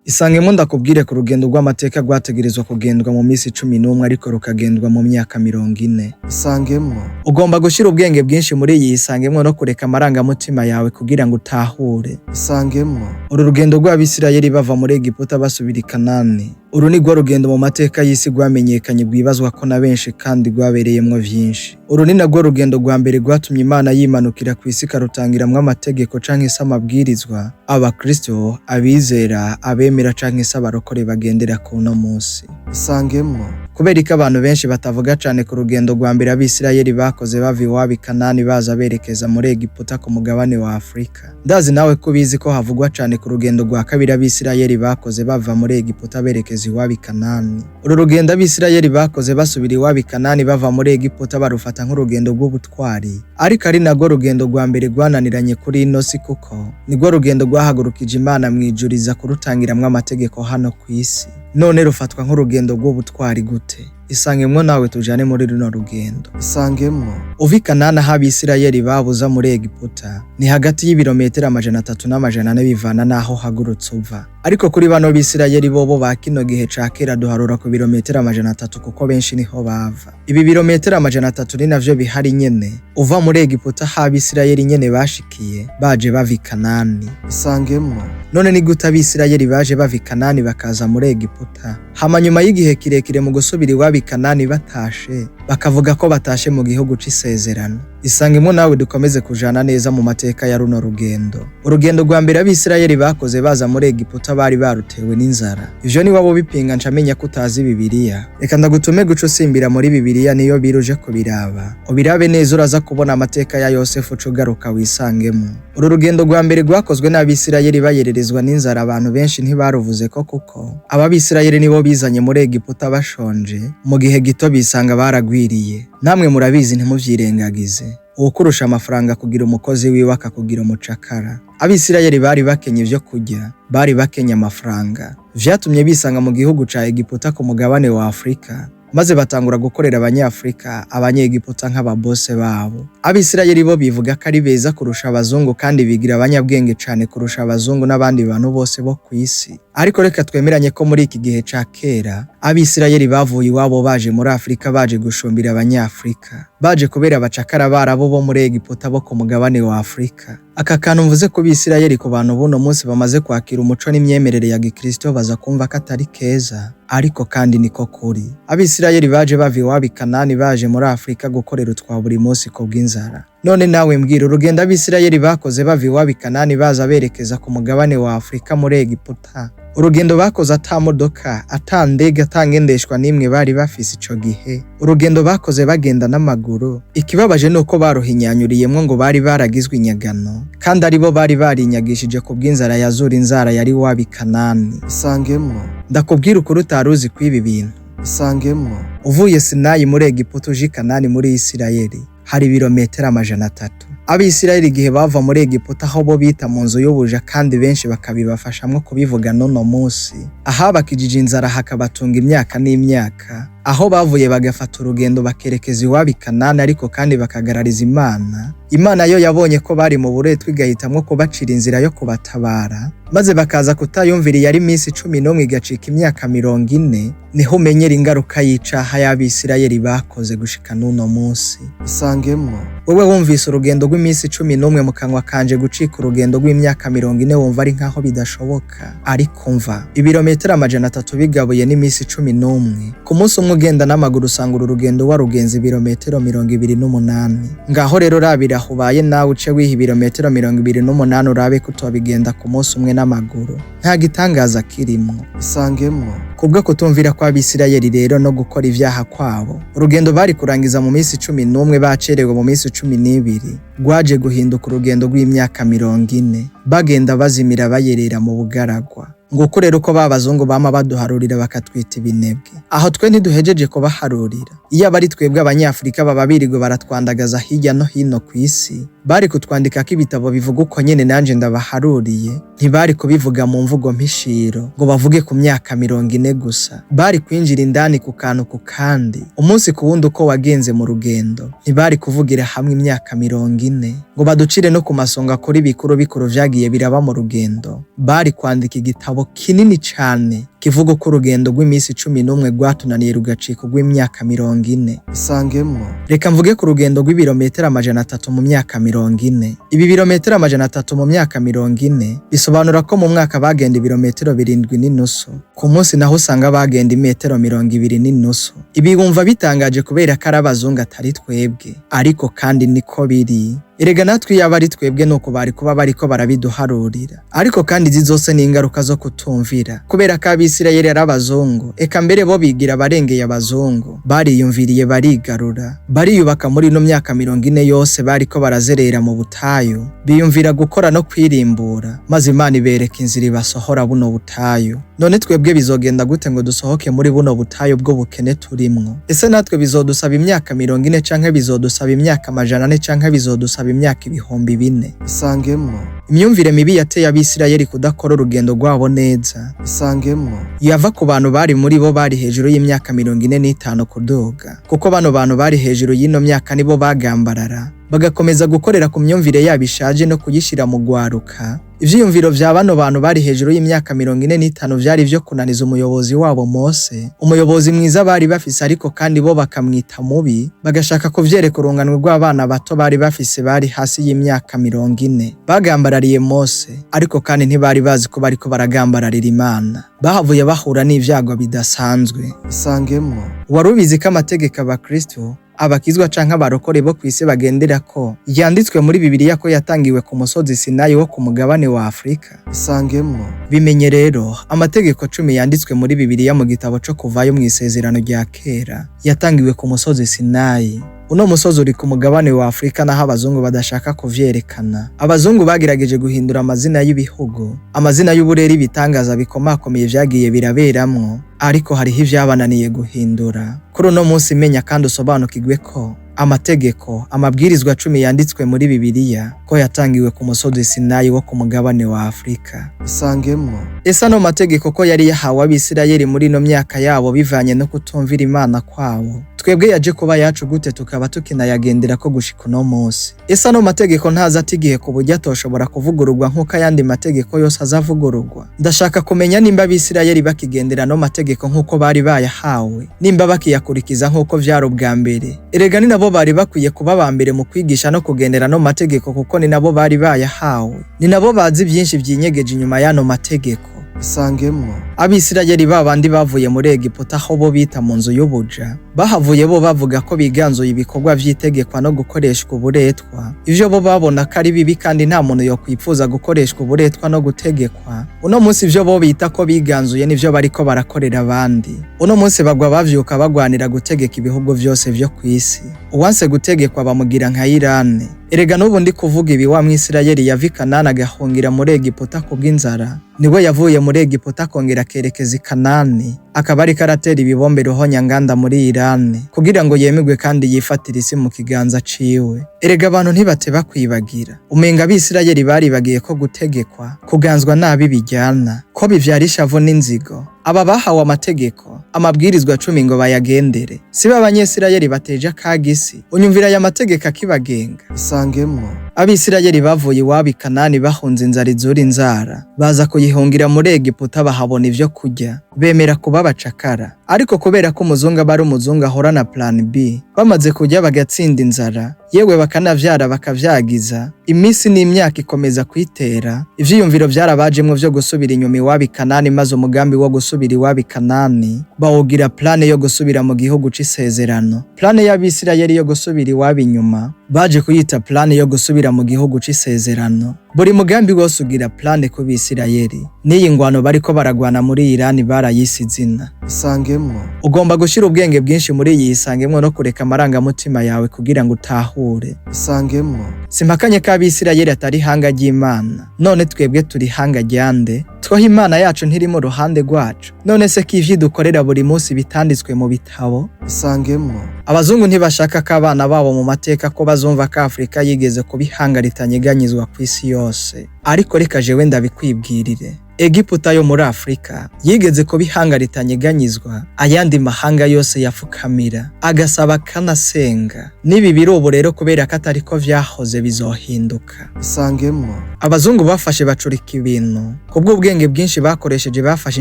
Isangemo ndakubwire ku rugendo rw'amateka rwategerezwa kugendwa mu minsi 11 ariko rukagendwa mu myaka 40. Isangemwo. Ugomba gushyira ubwenge bwinshi muri iyi Isangemwo no kureka amarangamutima yawe kugira ngo utahure. Isangemwo. Uru rugendo rw'Abisirayeli bava muri Egiputa basubira i Kanani. Uru ni rwo rugendo mu mateka y'isi rwamenyekanye, rwibazwa ko na benshi kandi rwabereyemwo vyinshi. Uru ni narwo rugendo rwa mbere rwatumye Imana yimanukira ku isi ikarutangiramwo amategeko canke se amabwirizwa abakristo, abizera, abemera canke se abarokore bagendera ku uno munsi. Isangemwo. Kubera ko abantu benshi batavuga cane ku rugendo rwa mbere Abisirayeli bakoze bava iwabo i Kanani baza berekeza muri Egiputa ku mugabane wa Afurika. Ndazi nawe ko ubizi ko havugwa cane ku rugendo rwa kabiri Abisirayeli bakoze bava muri Egiputa berekeza iwabo i Kanani. Uru rugendo Abisirayeli bakoze basubira iwabo i Kanani bava muri Egiputa barufata nk'urugendo rw'ubutwari, ariko ari narwo rugendo rwa mbere rwananiranye kuri ino si, kuko nirwo rugendo rwahagurukije Imana mw'ijuru iza kurutangiramwo amategeko hano ku isi. None rufatwa nk'urugendo rw'ubutwari gute? Isangemwo nawe tujane muri runo rugendo. Isangemwo. Uva i Kanani aho Abisirayeli babuza muri Egiputa ni hagati y'ibirometero 300 n'400 bivana n'aho uhagurutse uva. Ariko kuri bano Bisirayeli bobo ba kino gihe ca kera duharura ku birometero 300, kuko benshi niho bava. Ibi birometero 300 ni navyo bihari nyene uva muri Egiputa aho Abisirayeli nyene bashikiye baje bava i Kanani. Isangemwo. None ni gute Abisirayeli baje bava i Kanani bakaza muri Egiputa, hama nyuma y'igihe kirekire mu gusubira iwabo i Kanani batashe, bakavuga ko batashe mu gihugu c'isezerano? Isangemo nawe dukomeze kujana neza mu mateka ya runo rugendo. Urugendo rwa mbere Abisirayeli bakoze baza muri Egiputa bari barutewe n'inzara. Ivyo ni wabo bipinga ncamenya ko utazi Bibiliya. Reka ndagutume guca usimbira muri Bibiliya niyo biruje kubiraba. Ubirabe neza, uraza kubona amateka ya Yosefu, uca ugaruka wisangemo. Uru rugendo rwa mbere rwakozwe n'Abisirayeli bayererezwa n'inzara, abantu benshi ntibaruvuze ko, kuko aba Bisirayeli nibo bizanye muri Egiputa bashonje, mu gihe gito bisanga baragwiriye. Namwe murabizi, ntimuvyirengagize. Uwukurusha amafaranga kugira umukozi wiwe akakugira umucakara. Abisirayeli bari bakenye ivyo kurya, bari bakenye amafaranga. Vyatumye bisanga mu gihugu ca Egiputa ku mugabane wa Afurika, maze batangura gukorera Abanyafurika, Abanyegiputa nk'ababose babo. Abisirayeli bo bivuga ko ari beza kurusha abazungu kandi bigira abanyabwenge cane kurusha abazungu n'abandi bantu bose bo ku isi. Ariko reka twemeranye ko muri iki gihe ca kera Abisirayeli bavuye iwabo baje muri Afurika, baje gushumbira Abanyafurika, baje kubera abacakara barabo bo muri Egiputa bo ku mugabane wa Afurika. Aka kantu mvuze ku Bisirayeli, ku bantu buno munsi bamaze kwakira umuco n'imyemerere ya Gikristo baza kumva ko atari keza, ariko kandi niko kuri. Abisirayeli baje bava iwabo i Kanani baje muri Afurika gukorera utwa buri munsi ku bw'inzara. None nawe mbwira, urugendo Abisirayeli bakoze bava iwabo i Kanani baza berekeza ku mugabane wa Afurika muri Egiputa, urugendo bakoze ata modoka, ata ndege, ata ngendeshwa n'imwe bari bafise ico gihe, urugendo bakoze bagenda n'amaguru. Ikibabaje ni uko baruhinyanyuriyemwo ngo bari baragizwe inyagano, kandi aribo bari barinyagishije ku bw'inzara yazura inzara yari iwabo i Kanani. Isangemwo. Ndakubwira ukuri utari uzi kw'ibi bintu. Isangemwo. Uvuye Sinayi muri Egiputa uje i Kanani muri Isirayeli hari ibirometero 300. Abisirayeli igihe bava muri Egiputa, aho bo bita mu nzu y'ubuja kandi benshi bakabibafashamwo kubivuga n'uno munsi, ahabakijije inzara hakabatunga imyaka n'imyaka, aho bavuye bagafata urugendo bakerekeza iwabo i Kanani, ariko kandi bakagarariza Imana. Imana yo yabonye ko bari mu buretwa igahitamwo kubacira inzira yo kubatabara, maze bakaza kutayumvira, yari iminsi 11 igacika imyaka 40. Niho umenyera ingaruka y'icaha y'Abisirayeli bakoze gushika n'uno munsi. Isangemwo. Wewe wumvise urugendo rw'iminsi 11 mu kanwa kanje gucika urugendo rw'imyaka 40, wumva ari nkaho bidashoboka. Ariko mva, ibirometero 300 bigabuye n'iminsi 11, ku munsi umwe ugenda n'amaguru usanga uru rugendo warugenza ibirometero 28. Ngaho rero rabira aho ubaye nawe, uce wiha ibirometero 28, urabe ko utobigenda ku munsi umwe n'amaguru. Nta gitangaza kirimwo. Isangemwo. Kubwo kutumvira kw'Abisirayeli rero no gukora ivyaha kwabo, urugendo bari kurangiza mu minsi 11 bacerewe mu minsi 12 rwaje guhinduka urugendo rw'imyaka 40, bagenda bazimira bayerera mu bugaragwa. Nguko rero uko ba bazungu bama baduharurira bakatwita ibinebwe. Aho twe ntiduhejeje kubaharurira. Iyo aba ari twebwe Abanyafurika baba birirwe baratwandagaza hirya no hino ku isi. Bari kutwandikako ibitabo bivuga uko nyene nanje ndabaharuriye, ntibari kubivuga mu mvugo mpishiro ngo bavuge ku myaka 40 gusa. Bari kwinjira indani ku kantu ku kandi, umunsi ku wundi uko wagenze mu rugendo. Ntibari kuvugira hamwe imyaka 40 ngo baducire no ku masonga kuri bikuru bikuru vyagiye biraba mu rugendo. Bari kwandika igitabo kinini cane kivuga uko urugendo rw'iminsi 11 rwatunaniye rugacika rw'imyaka 40. Isangemwo. Reka mvuge ku rugendo rw'ibirometero 300 mu myaka 40. Ibi birometero 300 mu myaka 40 bisobanura ko mu mwaka bagenda ibirometero 7.5. Ku munsi naho usanga bagenda imetero 25. Ibi wumva bitangaje kubera ko ari abazungu atari twebwe, ariko kandi niko biri. Erega natwe iyo aba ari twebwe nuko bari kuba bariko barabiduharurira. Ariko kandi izi zose ni ingaruka zo kutumvira, kubera ko Abisirayeli ari abazungu, eka mbere bo bigira abarengeye abazungu. Bariyumviriye barigarura, bariyubaka. Muri ino myaka 40 yose bariko barazerera mu butayu, biyumvira gukora no kwirimbura, maze Imana ibereka inzira ibasohora buno butayu. None twebwe bizogenda gute ngo dusohoke muri buno butayu bw'ubukene turimwo? Ese natwe bizodusaba imyaka 40 canke bizodusaba imyaka 400 canke bizodusaba imyaka 4000? Isangemwo. Imyumvire mibi yateye Abisirayeli kudakora urugendo rwabo neza Isangemwo. yava ku bantu bari muri bo bari hejuru y'imyaka 45 kuduga, kuko bano bantu bari hejuru y'ino myaka nibo bagambarara bagakomeza gukorera ku myumvire yabo ishaje no kuyishira mu gwaruka. Ivyiyumviro vya bano bantu bari hejuru y'imyaka 45 vyari ivyo kunaniza umuyobozi wabo Mose, umuyobozi mwiza bari bafise, ariko kandi bo bakamwita mubi, bagashaka kuvyereka urunganwe rw'abana bato bari bafise bari hasi y'imyaka 40. Bagambarariye Mose, ariko kandi ntibari bazi ko bariko baragambararira Imana. Bahavuye bahura n'ivyago bidasanzwe. Isangemwo. Wari ubizi ko amategeko abakristo, abakizwa canke abarokore bo kw'isi bagendera ko yanditswe muri Bibiliya ko yatangiwe ku musozi Sinayi wo ku mugabane wa Afurika? Isangemwo. Bimenye rero, amategeko 10 yanditswe muri Bibiliya mu gitabo co Kuvayo mu Isezerano rya Kera yatangiwe ku musozi Sinayi. Uno musozi uri ku mugabane wa Afurika, naho abazungu badashaka kuvyerekana. Abazungu bagerageje guhindura amazina y'ibihugu, amazina y'uburere, ibitangaza bikomakomeye vyagiye biraberamwo, ariko hariho ivyabananiye guhindura. Kuri uno munsi menya kandi usobanukirwe ko amategeko, amabwirizwa 10 yanditswe muri Bibiliya ko yatangiwe ku musozi Sinayi wo ku mugabane wa Afurika. Isangemwo. Ese ano mategeko ko yari yahawe Abisirayeli muri ino myaka yabo bivanye no kutumvira Imana kwabo, twebwe yaje kuba yacu gute tukaba tukinayagendera ko gushika uno munsi? Ese ano mategeko ntaza ata igihe ku buryo atoshobora kuvugururwa nk'uko ayandi mategeko yose azavugururwa? Ndashaka kumenya nimba Abisirayeli bakigendera ano mategeko nk'uko bari bayahawe, nimba bakiyakurikiza nk'uko vyari ubwa mbere. Erega ni nabo bari bakwiye kuba aba mbere mu kwigisha no kugendera ano mategeko, kuko ni nabo bari bayahawe, ni nabo bazi byinshi vyinyegeje inyuma y'ano mategeko. Isangemwo. Abisirayeli ba bandi bavuye muri Egiputa, aho bo bita mu nzu y'ubuja, bahavuye bo bavuga ko biganzuye ibikorwa vy'itegekwa no gukoreshwa uburetwa, ivyo bo babona ko ari bibi kandi nta muntu yokwipfuza gukoreshwa uburetwa no gutegekwa. Uno munsi ivyo bo bita ko biganzuye nivyo bariko barakorera abandi. Uno munsi bagwa bavyuka bagwanira gutegeka ibihugu vyose vyo kw'isi. Uwanse gutegekwa bamugira nka Irane. Erega n'ubu ndi kuvuga ibi, wa Mwisirayeli yava i Kanani agahungira muri Egiputa kubw'inzara, niwe yavuye muri Egiputa akongera akerekeza i Kanani, akaba ariko aratera ibibombe ruhonyanganda muri Irani kugira ngo yemegwe kandi yifatire isi mu kiganza ciwe. Erega abantu ntibateba kwibagira. Umenga Abisirayeli baribagiye ko gutegekwa, kuganzwa nabi bijyana, ko bivyara ishavu n'inzigo. Aba bahawe amategeko, amabwirizwa 10 ngo bayagendere, si ba Abanyesirayeli bateje akaga isi? Unyumvira aya mategeko akibagenga? Isangemwo. Abisirayeli bavuye iwabo i Kanani bahunze inzara izura inzara, baza kuyihungira muri Egiputa, bahabona ivyo kurya, bemera kuba abacakara. Ariko kubera ko umuzungu aba ari umuzungu ahorana plan B, bamaze kurya bagatsinda inzara, yewe bakanavyara bakavyagiza, iminsi n'imyaka ikomeza kwitera, ivyiyumviro vyarabajemwo vyo gusubira inyuma iwabo i Kanani, maze umugambi wo gusubira iwabo i Kanani bawugira plan yo gusubira mu gihugu c'isezerano. Plan y'Abisirayeli yo gusubira iwabo inyuma baje kuyita plan yo gusubira mu gihugu c'isezerano. Buri mugambi wose ugira plan ku Bisirayeli. N'iyi ngwano bariko baragwana muri Irani barayise izina. Isangemwo. Ugomba gushira ubwenge bwinshi muri iyi Isangemwo no kureka amarangamutima yawe kugira ngo utahure. Isangemwo. Simpakanye ko Abisirayeli atari ihanga ry'Imana. None twebwe turi ihanga ryande? Twoho Imana yacu ntiri mu ruhande rwacu? None se ko ivyo idukorera buri munsi bitanditswe mu bitabo? Isangemwo. Abazungu ntibashaka ko abana babo mu mateka ko bazumva ko Afurika yigeze kuba ihanga ritanyeganyizwa ku isi yose. Ariko reka jewe ndabikwibwirire. Egiputa yo muri Afurika yigeze kuba ihanga ritanyeganyizwa, ayandi mahanga yose yafukamira, agasaba kanasenga. N'ibi biri ubu rero kubera ko atariko vyahoze bizohinduka. Isangemwo. Abazungu bafashe bacurika ibintu. Kubw'ubwenge bwinshi bakoresheje bafashe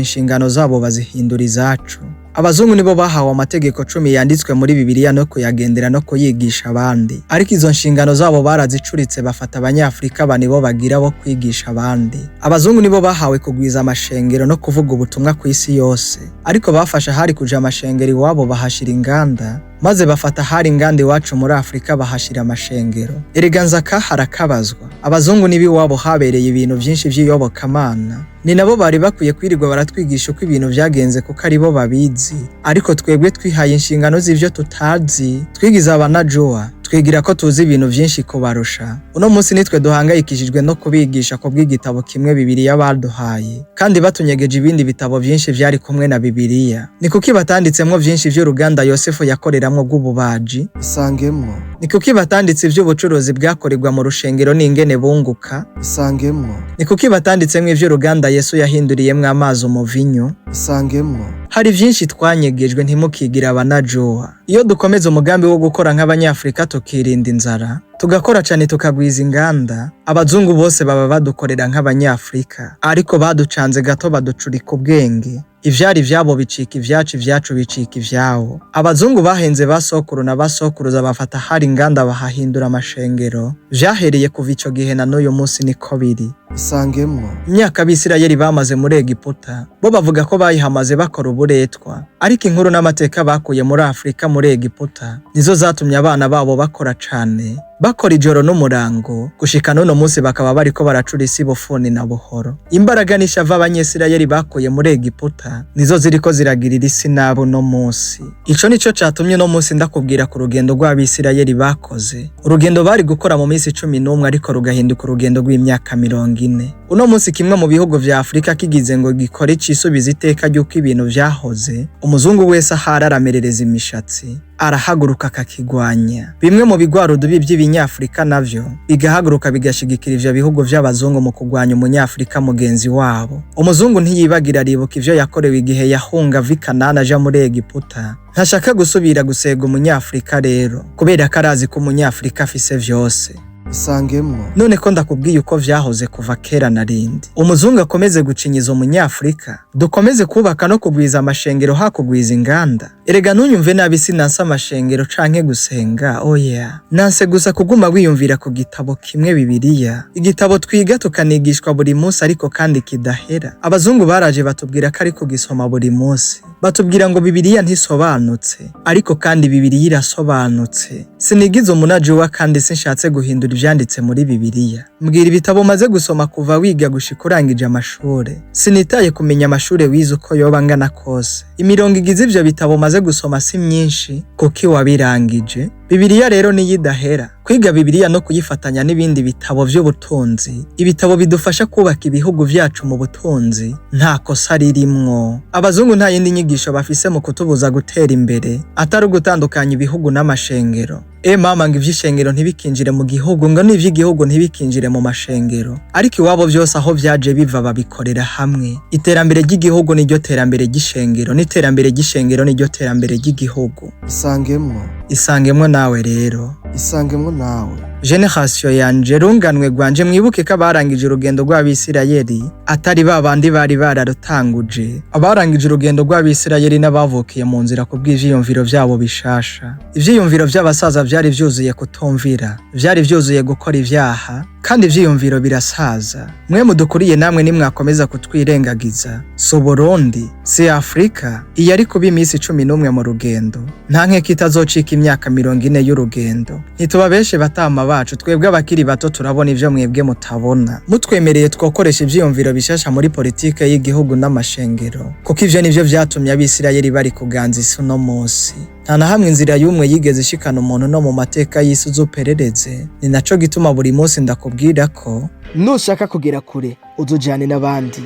inshingano zabo bazihindura izacu. Abazungu nibo bahawe amategeko 10 yanditswe muri Bibiliya no kuyagendera no kuyigisha abandi. Ariko izo nshingano zabo barazicuritse bafata Abanyafurika ba nibo bagira bo kwigisha abandi. Abazungu nibo bahawe kugwiza amashengero no kuvuga ubutumwa ku isi yose. Ariko bafashe ahari kuja amashengero iwabo bahashira inganda, maze bafata ahari inganda iwacu muri Afurika bahashira amashengero. Erega nzaka harakabazwa. Abazungu nibo iwabo habereye ibintu vyinshi vy'iyobokamana. Ni nabo bari bakwiye kwirirwa baratwigisha uko ibintu vyagenze kuko aribo babizi. Ariko twebwe twihaye inshingano z'ivyo tutazi, twigize abanajuwa, twigira ko tuzi ibintu vyinshi kubarusha. Uno munsi nitwe duhangayikishijwe no kubigisha ku bw'igitabo kimwe Bibiliya baduhaye, kandi batunyegeje ibindi bitabo vyinshi vyari kumwe na Bibiliya. Ni kuki batanditsemwo vyinshi vy'uruganda Yosefu yakoreramwo rw'ububaji? Isangemwo. Ni kuki batanditse ivy'ubucuruzi bwakorerwa mu rushengero n'ingene bunguka? Isangemwo. Ni kuki batanditsemwo ivy'uruganda Yesu yahinduriyemwo amazi umuvinyu? Isangemwo. Hari vyinshi twanyegejwe, ntimukigira abanajuwa. Iyo dukomeza umugambi wo gukora nk'Abanyafurika tukirinda inzara, tugakora cane tukagwiza inganda, abazungu bose baba badukorera nk'Abanyafurika. Ariko baducanze gato baducurika ubwenge. Ivyari ivyabo bicika ivyacu, ivyacu bicika ivyabo. Abazungu bahenze basokuru na basokuruza bafata hari inganda bahahindura amashengero. Vyahereye kuva ico gihe na n'uyu munsi niko biri. Isangemwo. Imyaka Abisirayeli bamaze muri Egiputa, bo bavuga ko bayihamaze bakora uburetwa. Ariko inkuru n'amateka bakuye muri Afurika muri Egiputa nizo zatumye abana babo bakora cane, bakora ijoro n'umurango, gushika n'uno munsi bakaba bariko baracura isi bufuni na buhoro. Imbaraga n'ishavu Abanyesirayeli bakuye muri Egiputa nizo ziriko ziragirira isi nabo uno munsi. Ico nico catumye uno munsi ndakubwira ku rugendo rw'Abisirayeli bakoze. Urugendo bari gukora mu minsi 11 ariko rugahinduka urugendo rw'imyaka 40. Uno munsi kimwe mu bihugu vya Afurika kigize ngo gikore icisubiza iteka ry'uko ibintu vyahoze, umuzungu wese ahari aramerereza imishatsi, arahaguruka akakigwanya. Bimwe mu bigwarudubi by'ibinyafurika navyo bigahaguruka bigashigikira ivyo bihugu vy'abazungu mu kugwanya umunyafurika mugenzi wabo. Umuzungu ntiyibagira, aribuka ivyo yakorewe igihe yahunga ava i Kanani aja muri Egiputa. Ntashaka gusubira gusega umunyafurika rero, kubera ko arazi ko umunyafurika afise vyose. Isangemwo. None ko ndakubwiye uko vyahoze kuva kera na rindi, umuzungu akomeze gucinyiza umunyafurika, dukomeze kubaka no kugwiza amashengero hakugwiza inganda. Erega ntunyumve nabi, sinanse amashengero canke gusenga, oya. Nanse gusa kuguma wiyumvira ku gitabo kimwe Bibiliya, igitabo twiga tukanigishwa buri munsi ariko kandi kidahera. Abazungu baraje batubwira ko ari kugisoma buri munsi, batubwira ngo Bibiliya ntisobanutse, ariko kandi Bibiliya irasobanutse. Sinigize umunajuwa kandi sinshatse guhindura ivyanditse muri Bibiliya. Mbwira ibitabo umaze gusoma kuva wiga gushika urangije amashure. Sinitaye kumenya amashure wize uko yoba angana kose. Imirongo igize ivyo bitabo umaze gusoma si myinshi kuko wabirangije. Bibiliya rero niyo idahera. Kwiga Bibiliya no kuyifatanya n'ibindi bitabo vy'ubutunzi, ibitabo bidufasha kubaka ibihugu vyacu mu butunzi, nta kosa ririmwo. Abazungu nta yindi nyigisho bafise mu kutubuza gutera imbere, atari ugutandukanya ibihugu n'amashengero. Mama, ngo ivy'ishengero ntibikinjire mu gihugu, ngo n'ivy'igihugu ntibikinjire mu mashengero. Ariko iwabo vyose aho vyaje biva babikorera hamwe. Iterambere ry'igihugu niryo terambere ry'ishengero, n'iterambere ry'ishengero niryo terambere ry'igihugu. Isangemwo. Isangemwo nawe rero. Isangemwo nawe. Generation yanje, runganwe rwanje, mwibuke ko abarangije urugendo rw'Abisirayeli atari ba bandi bari bararutanguje. Abarangije urugendo rw'Abisirayeli n'abavukiye mu nzira ku bw'ivyiyumviro vyabo bishasha. Ivyiyumviro vy'abasaza vyari vyuzuye kutumvira, vyari vyuzuye gukora ivyaha, kandi ivyiyumviro birasaza. Mwe mudukuriye namwe nimwakomeza kutwirengagiza, si Burundi, si Afurika, iyi ari kuba iminsi 11 mu rugendo. Nta nkeka itazocika imyaka 40 y'urugendo. Ntitubabeshe batama. bacu, twebwe abakiri bato turabona ivyo mwebwe mutabona. Mutwemereye twokoresha ivyiyumviro bishasha muri politike y'igihugu n'amashengero, kuko ivyo nivyo vyatumye Abisirayeli bari kuganza isi uno munsi. Nta na hamwe inzira y'umwe yigeze ishikana umuntu no mu mateka y'isi uzuperereze. Ni naco gituma buri munsi ndakubwira ko Nushaka kugera kure, uzujyane n'abandi,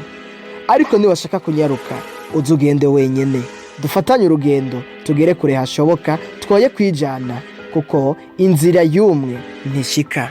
ariko niwashaka kunyaruka, uzugende wenyine. Dufatanye urugendo tugere kure hashoboka, twoye kwijana, kuko inzira y'umwe ntishika.